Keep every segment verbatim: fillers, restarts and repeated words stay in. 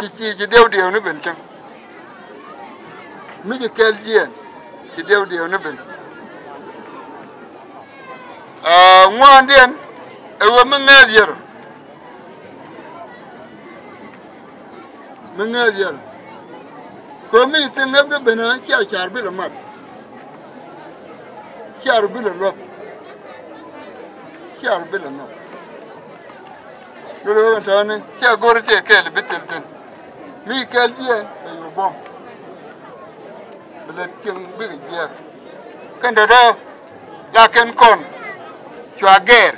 Ci, ci, ci diɛw diɛw ni ben cäŋ. Mi ci kɛl jiɛn ci diɛw diɛw ni ben. Aa, ŋuandiɛn ɛ wee mi ŋɛɛth yɛr. Mi ŋɛɛth yɛr. Kɛ mi ci ŋɛth kɛ ben cia car bi lɛ mat. Cia rɔ bi lɛ luɔth. Cia rɔ bi lɛ luɔth. Lolɛ wee tɔ̱ɔ̱ni cia go̱r tiɛ kɛɛl bi thil thi̱n. Mi kɛl jiɛn bɛ yɔ buɔ̱m. Bi lɛ cieŋ bikɛ jiɛɛk. Kɛn dɔ̱dɔ̱ la kɛn kɔn cua gɛɛr.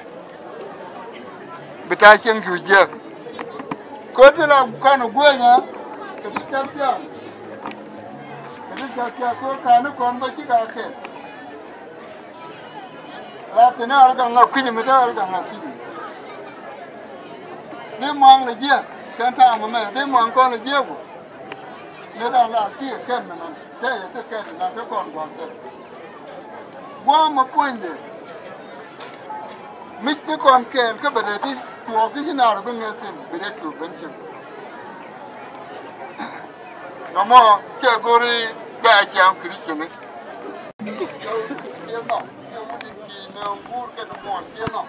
Bi ta̱a̱ cieŋ cu jiɛɛk. Kɛ ti la kɔn guenyä kɛ ti cɛ thia̱a̱ŋ. Kɛ ti cɛ thia̱a̱ŋ kɛ ka̱n ni kɔn bä ci ka kɛn. La ti ni al gaŋ a kui̱c mi te al gaŋ a kui̱c. Di muaŋ lɛ jiɛk kɛn ta̱a̱ mɛ mɛ di muaŋ kɔn lɛ jiɛk wä. Ni da̱ŋ la ti kɛn mɛ nan te yɛ ti kɛn nan te kɔn gua̱n kɛn. Gua̱a̱m mɛ puɔ̱nydɛ. Mic ti kɔn kɛɛl kä bɛ dee ti tuɔɔk ti ci naar bi ŋɛth thi̱n bi dee tuɔɔk ben cin. Nɔmɔ cɛ go̱ri bɛ a ciaŋ Christian ni. Ciɛ nɔ, ciɛ wut in ci nööŋ guur kɛ ni muɔɔn ciɛ nɔ.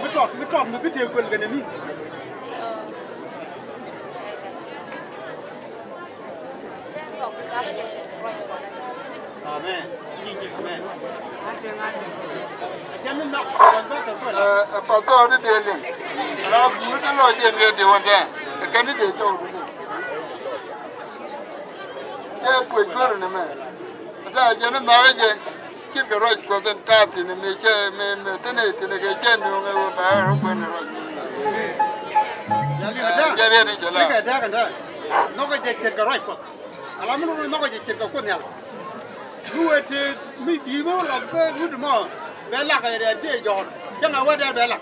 Mi tɔt, mi tɔt, mi bi tëë guel kɛnɛ mi. Amen. Amen. Ɛ, ɛ, pastor di dee liŋ. Ala guur di lɔ jɛ liŋ di wun dee. Ɛ kɛn di dee jɔw di liŋ. Jɛ kuec gör ni mɛ. Ɛ ta jɛ ni nhɔk jɛ. Ce̱tkɛ ruac Kuɔth in ta̱a̱ thi̱n mi cɛ mi mi te nɛy thi̱n kɛ cɛ nööŋ ɛ ɣöö bɛ rɔ kuɛn ruac. Jɛ riet in cɛ la. Nhɔkɛ jɛ ce̱tkɛ ruac Kuɔth. Ala mi lo̱k nhɔkɛ jɛ ce̱tkɛ Kuoth Nhial. Mi wee te mi di̱i̱t mi wä lɔth kä wut mɔ bɛ lak ɛ rɛɛ tëë jɔɔr. Cäŋ a wä dee bɛ lak.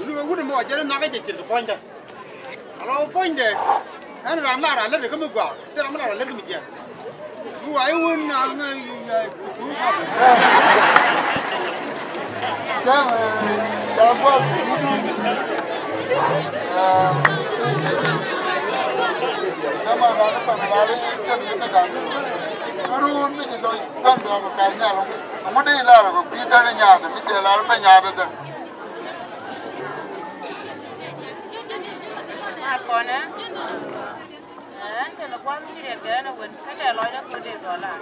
Mi wee wut mɔ jɛ nhɔkɛ jɛ ce̱tkɛ puɔ̱nydɛ. Alo puɔ̱nydɛ. Ɛn ram la ra lät kä mi gɔaa. Thil ram la ra lät kä mi jiɛn. Mi wa i̱ wun na ŋa. Tɛm, eh, ca buɔth. Eh, tɛm a la ni pan a la ni tɛm ni mi dan. Kä ruun mi ci lɔc pan dɔɔk kɛ kar nhial. Ŋut i̱ lar kɛ kui̱ kɛn i̱ nyaat mi cɛ lar bɛ nyaat dee. A kɔnɛ. Ɛn kɛn kuan mi riɛk kɛ ɛn ɛ wen kä lɛ lɔcdä kɛ dee dɔla.